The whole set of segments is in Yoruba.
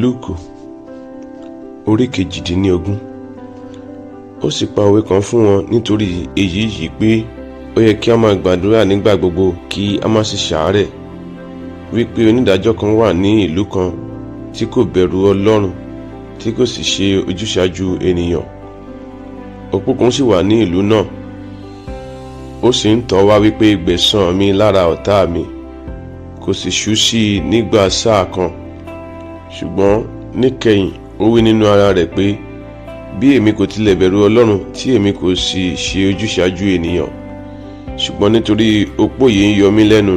Lúùkù orí 18. Ó sì pa òwe kan fún wọn nítorí èyí yìí pé ó yẹ kí a máa gbàdúrà nígbà gbogbo, kí a má sì ṣàárẹ̀, wípé onídàájọ́ kan wà ní ìlú kan tí kò bẹ̀rù Ọlọ́run, tí kò sì ṣe ojúsàájú ènìyàn. Opó kan sì wà ní ìlú náà, ó sì ń tọ̀ wá wípé, "Gbẹ̀san mi lára ọ̀tá mi." Kò sì ṣú sí i nígbà sáà kan, ṣùgbọ́n níkẹyìn ó wí nínú ara rẹ̀ pé, "Bí èmi kò tilẹ̀ bẹ̀rù Ọlọ́run, tí èmi kò sì ṣe ojúsàájú ènìyàn, ṣùgbọ́n nítorí opó yìí ń yọ mí lẹ́nu,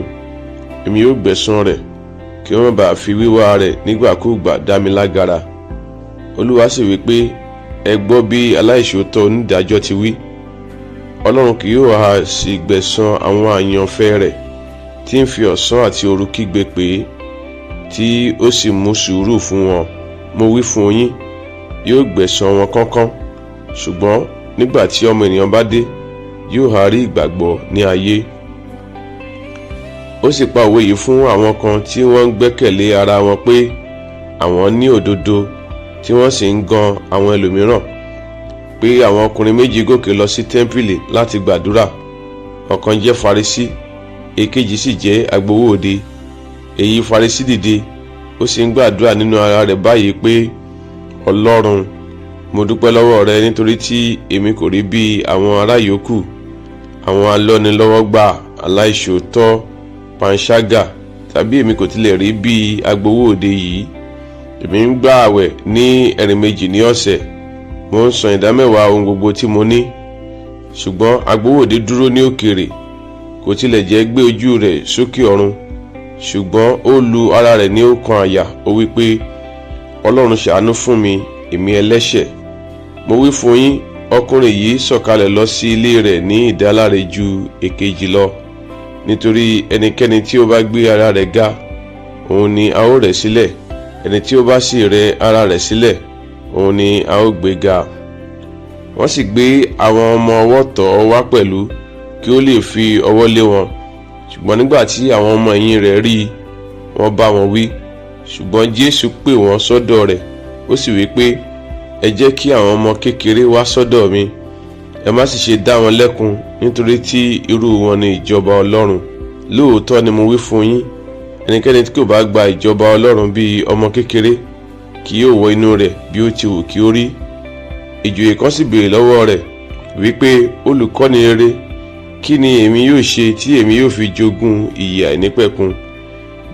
èmi yóò gbẹ̀san rẹ̀, kí wọ́n má bàa fi wíwá rẹ̀ nígbàkúùgbà dá mi lágara." Olúwa sì wí pé, "Ẹ gbọ́ bí aláìṣòótọ́ onídàájọ́ ti wí. Ọlọ́run kì yóò ha sì gbẹ̀san àwọn àyànfẹ́ rẹ̀ tí ń fi ọ̀sán àti òru kígbe pé, tí ó sì mú sùúrù fún wọn? Mo wí fún yín, yóò gbẹ̀san wọn kánkán. Ṣùgbọ́n nígbà tí Ọmọ Ènìyàn bá dé, yóò ha rí ìgbàgbọ́ ní ayé?" Ó sì pa òwe yìí fún àwọn kan tí wọ́n ń gbẹ́kẹ̀lé ara wọn pé àwọn ní òdodo, tí wọ́n sì ń gan àwọn ẹlòmíràn, pé àwọn ọkùnrin méjì gòkè lọ sí tẹ́ḿpìlì láti gbàdúrà. Ọ̀kan jẹ́ Farisí, èkejì sì jẹ́ agbowó òde. Èyí Farisí dìde, ó sì ń gbàdúrà nínú ara rẹ̀ báyìí pé, "Ọlọ́run, mo dúpẹ́ lọ́wọ́ rẹ nítorí tí èmi kò rí bí àwọn ará yòókù, àwọn alọ́nilọ́wọ́gbà, aláìṣòótọ́, panṣágà, tàbí èmi kò tilẹ̀ rí bí agbowó òde yìí. Èmi ń gbà àwẹ̀ ní ẹ̀ẹ̀mejì ní ọ̀sẹ̀, mo ń san ìdámẹ́wàá ohun gbogbo tí mo ní." Ṣùgbọ́n agbowó òde dúró ní òkèèrè, kò tilẹ̀ jẹ́ gbé ojú rẹ̀ sókè ọ̀run, ṣùgbọ́n ó lu ara rẹ̀ ní ọ̀kan àyà, ó wí pé, "Ọlọ́run, ṣàánú fún mi, èmi ẹlẹ́ṣẹ̀." Mo wí fún yín, ọkùnrin yìí sọ̀kalẹ̀ lọ sí ilé rẹ̀ ní ìdáláre ju èkejì lọ, nítorí ẹnikẹ́ni tí ó bá gbé ara rẹ̀ ga, òun ni a ó rẹ̀ sílẹ̀; ẹni tí ó bá sì rẹ ara rẹ̀ sílẹ̀, òun ni a ó gbé ga. Wọ́n sì gbé àwọn ọmọ ọwọ́ tọ̀ ọ́ wá pẹ̀lú, kí ó lè fi ọwọ́ lé wọn. Ṣùgbọ́n nígbà tí àwọn ọmọ ẹ̀yìn rẹ̀ rí i, wọ́n bá wọn wí. Ṣùgbọ́n Jésù pè wọ́n sọ́dọ̀ rẹ̀, ó sì wí pé, "Ẹ jẹ́ kí àwọn ọmọ kékeré wá sọ́dọ̀ mi, ẹ má sì ṣe dá wọn lẹ́kun, nítorí tí irú wọn ni ìjọba Ọlọ́run. Lóòótọ́ ni mo wí fún yín, ẹnikẹ́ni tí kò bá gba ìjọba Ọlọ́run bíi ọmọ kékeré kì yóò wọ inú rẹ̀ bí ó ti wù kí ó rí." Ìjòyè kan sì béèrè lọ́wọ́ rẹ̀ wípé, "Olùkọ́ni rere, kí ni èmi yóò ṣe tí èmi yóò fi jogún ìyè àìnípẹ̀kun?"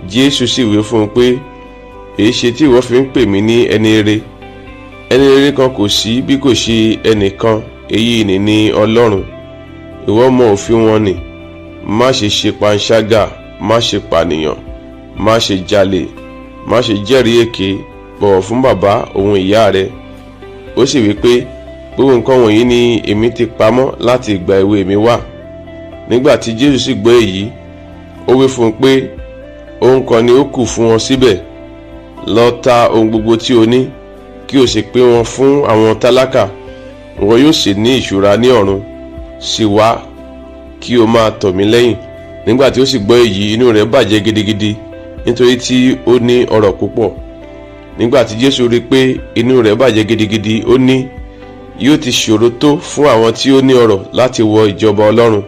Jésù sì wí fún un pé, "Èéṣe tí ìwọ fi ń pè mí ní ẹni rere? Ẹni rere kan kò sí bí kò ṣe ẹnìkan, èyí ni ní Ọlọ́run. Ìwọ mọ òfin wọn nì: má ṣe ṣe panṣágà, má ṣe pànìyàn, má ṣe jalè, má ṣe jẹ́rìí èké, bọ̀wọ̀ fún bàbá òun ìyá rẹ." Ó sì wí pé, "Gbogbo nǹkan wọ̀nyí ni èmi ti pamọ́ láti ìgbà èwe mi wá." Nígbà tí Jésù sì gbọ́ èyí, ó wí fún un pé, "Ohun kan ni ó kù fún ọ síbẹ̀: lọ ta ohun gbogbo tí o ní, kí o sì pín wọn fún àwọn tálákà, ìwọ yóò sì ní ìṣúra ní ọ̀run; sì wá, kí o máa tọ̀ mí lẹ́yìn." Nígbà tí ó sì gbọ́ èyí, inú rẹ̀ bàjẹ́ gidigidi, nítorí tí ó ní ọrọ̀ púpọ̀. Nígbà tí Jésù rí i pé inú rẹ̀ bàjẹ́ gidigidi, ó ní, "Yóò ti ṣòro tó fún àwọn tí ó ní ọrọ̀ láti wọ ìjọba Ọlọ́run!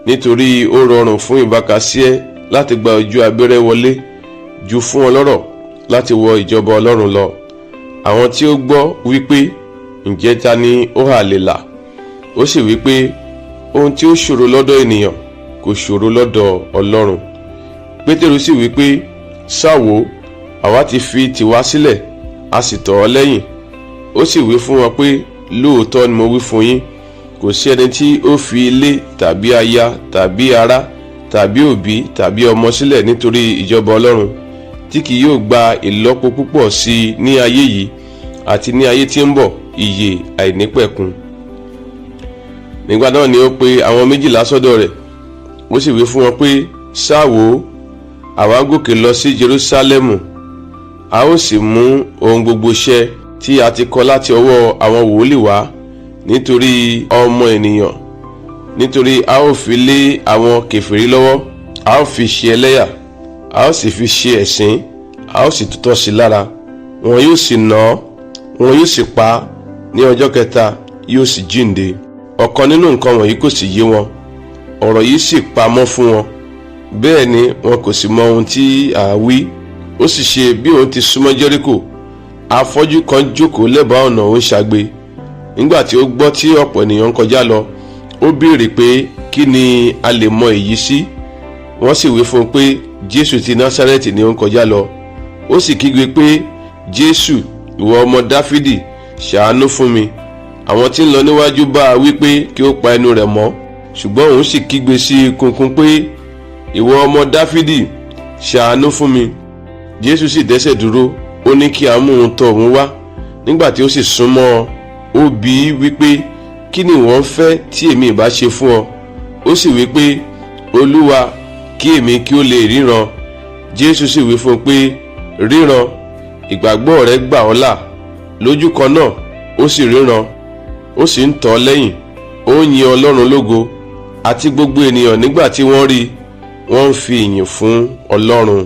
Nítorí ó rọrùn fún ìbákasíẹ́ láti gba ojú abẹ́rẹ́ wọlé ju fún ọlọ́rọ̀ láti wọ ìjọba Ọlọ́run lọ." Àwọn tí ó gbọ́ wípé, "Ǹjẹ́ ta ni ó hà lè là?" Ó sì wípé, "Ohun tí ó ṣòro lọ́dọ̀ ènìyàn kò ṣòro lọ́dọ̀ Ọlọ́run." Pétérù sì wípé, "Sá wò, àwa ti fi tiwa sílẹ̀, a sì tọ̀ ọ́ lẹ́yìn." Ó sì wí fún wọn pé, "Lóòótọ́ ni mo wí fún yín, kò sí ẹni tí ó fi ilé tàbí aya tàbí ará tàbí òbí tàbí ọmọ sílẹ̀ nítorí ìjọba Ọlọ́run, tí kì yóò gba ìlọ́po púpọ̀ sí i ní ayé yìí, àti ní ayé tí ń bọ̀, ìyè àìnípẹ̀kun." Nígbà náà ni ó pe àwọn 12 sọ́dọ̀ rẹ̀, ó sì wí fún wọn pé, "Sá wò ó, àwa gòkè lọ sí Jerúsálẹ́mù, a ó sì mú ohun gbogbo ṣẹ tí a ti kọ láti ọwọ́ àwọn wòlíì wá nítorí Ọmọ Ènìyàn. Nítorí a ó fi lé àwọn kèfèrí lọ́wọ́, a ó fi ṣe ẹlẹ́yà, a ó sì fi ṣe ẹ̀sín, a ó sì tutọ́ sí i lára. Wọn yóò sì nà án, wọn yóò sì pa á. Ní ọjọ́ kẹta yóò sì jíǹde. Ọ̀kan nínú nǹkan wọ̀nyí kò sì yé wọn. Ọ̀rọ̀ yìí sì pamọ́ fún wọn, bẹ́ẹ̀ ni wọn kò sì mọ ohun tí à á wí. Ó sì ṣe, bí òun ti súnmọ́ Jẹ́ríkò, afọ́jú kan jókòó lẹ́bàá ọ̀nà, ó ń ṣagbe. Nígbà tí ó gbọ́ tí ọ̀pọ̀ ènìyàn ń kọjá lọ, ó béèrè pé, kí ni a lè mọ èyí sí? Wọ́n sì wí fún un pé Jésù ti Násárẹ́tì ni ó ń kọjá lọ. Ó sì kígbe pé, "Jésù, ìwọ ọmọ Dáfídì, ṣàánú fún mi." Àwọn tí ń lọ níwájú bá a wí pé kí ó pa ẹnu rẹ̀ mọ́, ṣùgbọ́n òun sì kígbe sí i kunkun pé, "Ìwọ ọmọ Dáfídì, ṣàánú fún mi." Jésù sì dẹ́sẹ̀ dúró, ó ní kí a mú un tọ̀ òun wá. Nígbà tí ó sì súnmọ́ ọ, ó bi í wípé, "Kí ni ìwọ ń fẹ́ tí èmi ìbá ṣe fún ọ?" Ó sì wí pé, "Olúwa, kí èmi kí ó lè ríran." Jésù sì wí fún un pé, "Ríran, ìgbàgbọ́ rẹ gbà ọ́ là." Lójú kan náà ó sì ríran, ó sì ń tọ̀ ọ́ lẹ́yìn, ó ń yin Ọlọ́run lógo. Àti gbogbo ènìyàn, nígbà tí wọ́n rí i, wọ́n ń fi ìyìn fún Ọlọ́run.